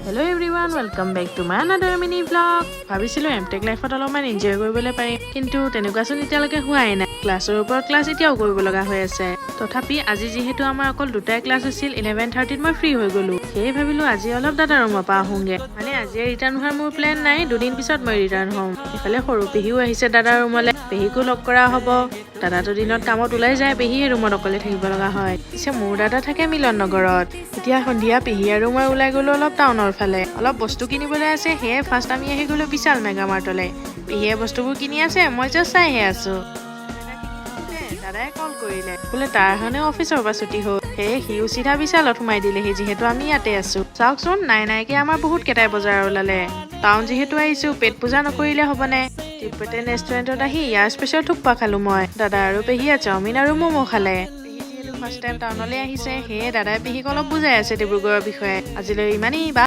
Hello everyone, welcome back to my another mini vlog. ভাবিছিলোঁ M tech লাইফত অলপমান enjoy কৰিবলৈ পাৰিম, কিন্তু তেনেকুৱাচোন এতিয়ালৈকে হোৱাই নাই। ক্লাছৰ ওপৰত ক্লাছ এতিয়াও কৰিব লগা হৈ আছে। তথাপি আজি যিহেতু আমাৰ অকল দুটাই ক্লাছ আছিল, 11:30ত মই ফ্ৰী হৈ গ'লো। সেয়ে ভাবিলোঁ আজি অলপ দাদাৰ ৰুমৰ পৰা আহোঁগৈ। মানে আজিয়ে ৰিটাৰ্ণ হোৱাৰ মোৰ প্লেন নাই, দুদিন পিছত মই ৰিটাৰ্ণ হ'ম। ইফালে সৰু পেহীও আহিছে দাদাৰ ৰুমলৈ, পেহীকো লগ কৰা হ'ব। দাদাটো দিনত কামত ওলাই যায়, পেহীয়ে ৰুমত অকলে থাকিব লগা হয়। পিছে মোৰ দাদা থাকে মিলন নগৰত। এতিয়া সন্ধিয়া পেহী আৰু মই ওলাই গ'লো অলপ টাউনৰ ফালে, অলপ বস্তু কিনিবলৈ আছে। সেয়ে ফাৰ্ষ্ট আমি আহি গ'লো বিশাল মেগা মাৰ্টলৈ। পেহীয়ে বস্তুবোৰ কিনি আছে, মই জাষ্ট চাইহে আছো। দাদাই কল কৰিলে বোলে তাৰ হেনো অফিচৰ পৰা ছুটি হ'ল। সেয়ে সিও চিধা বিশালত সোমাই দিলেহি, যিহেতু আমি ইয়াতে আছো। চাওকচোন, নাই নাইকে আমাৰ বহুত কেইটাই বজাৰ ওলালে। টাউন যিহেতু আহিছো, পেট পূজা নকৰিলে হ'বনে? তিব্বতেন ৰেষ্টুৰেণ্টত আহি ইয়াৰ স্পেচিয়েল থুকপা খালো মই। দাদা আৰু পেহীয়ে চাওমিন আৰু ম'ম' খালে। পেহী যিহেতু ফাৰ্ষ্ট টাইম টাউনলৈ আহিছে, সেয়ে দাদাই পেহীক অলপ বুজাই আছে ডিব্ৰুগড়ৰ বিষয়ে। আজিলৈ ইমানেই, বাই।